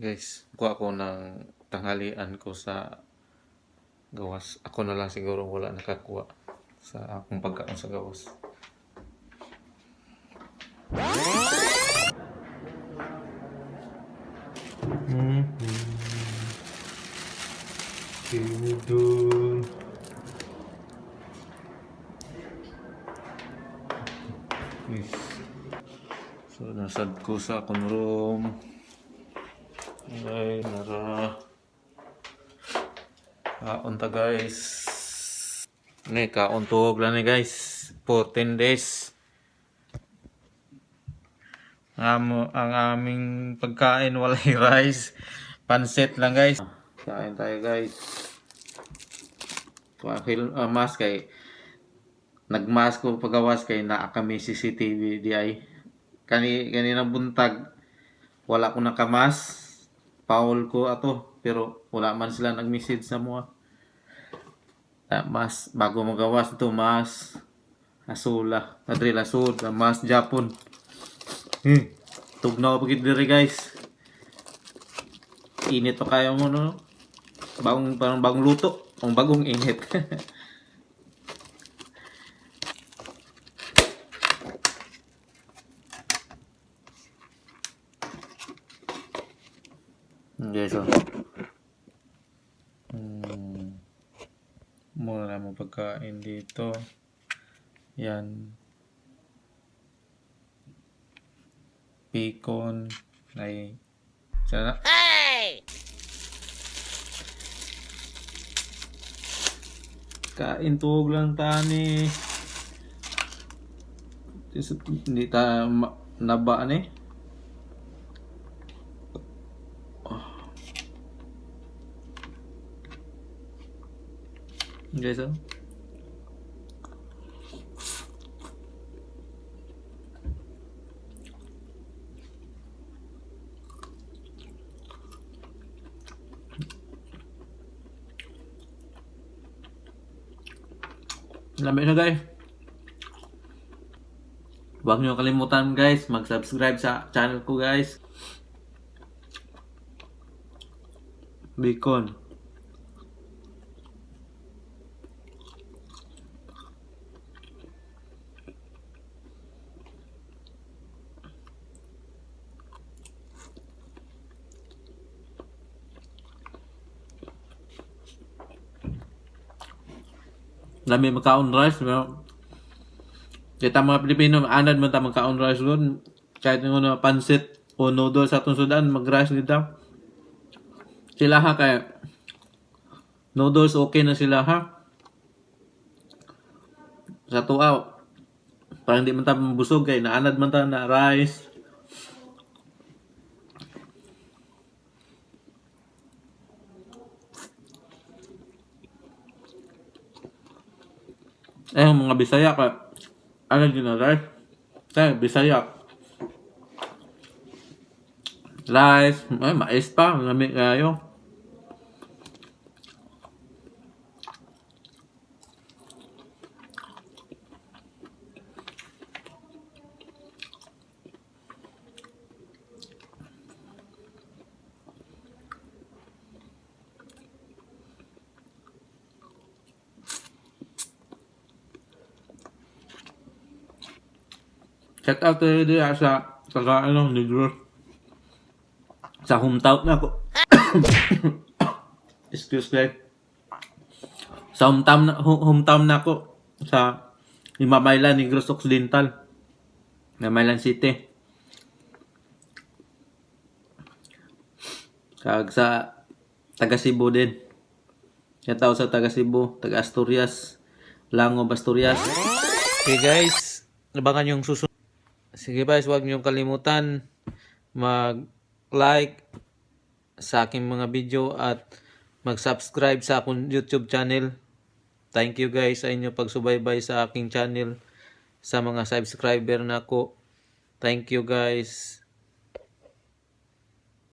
Guys, kuha ko ng tanghalian ko sa gawas. Ako na lang siguro wala nakakuha sa akong pagkaon sa gawas. Tinudur. Yes. So, nasad ko sa akong room. Ay, nara. Kaon ta, guys. Ni, kaon tuog lang ni, guys. 14 days. Ang aming pagkain, walay rice. Pansit lang, guys. Kain tayo, guys. Mask kay nagmask ko pagawas kay naa kami CCTV di ay kani kaninang buntag wala ko nakamas, paul ko ato, pero wala man sila nag-message sa mua. Mas bago magawas ito, mas asula adri lasud mas Japon. Tugnaw pa gid diri, guys. Init pa kayo mo, no? Bagong, parang bagong luto ang bagong init. Okay, so. Mura mo pagkain dito. Yan. Bacon. Ay. Sana. Kain tuog lang tani. Hindi ta naba ni. Guys, oh. Lami na, guys. Huwag niyo kalimutan, guys, mag-subscribe sa channel ko, guys. Bacon. Lami magkaon rice. Pero kita mga Pilipino, anad man ta magkaon rice doon. Kahit nga na pansit o noodles sa atong sudan, mag-rice dito. Sila ha, kaya noodles okay na sila ha. Sa tuaw, parang di man ta mabusog kay naanad man ta na rice. Eh, ang mga Bisaya ka, ano din na rice? Kaya Bisaya. Rice, ay, mais pa, lami kayo. Shout out to diya sa taga ano, Negros. Sa hometown na ako. Excuse me. Sa hometown na ako sa Himamaylan, Negros Occidental. Himamaylan City. Kag sa taga Cebu din. Shout out sa taga Cebu, taga Asturias, Langob, Asturias. Okay guys, abangan yung susunod. Sige guys, huwag niyong kalimutan mag-like sa aking mga video at mag-subscribe sa akong YouTube channel. Thank you guys sa inyo pagsubaybay sa aking channel, sa mga subscriber na ko. Thank you guys.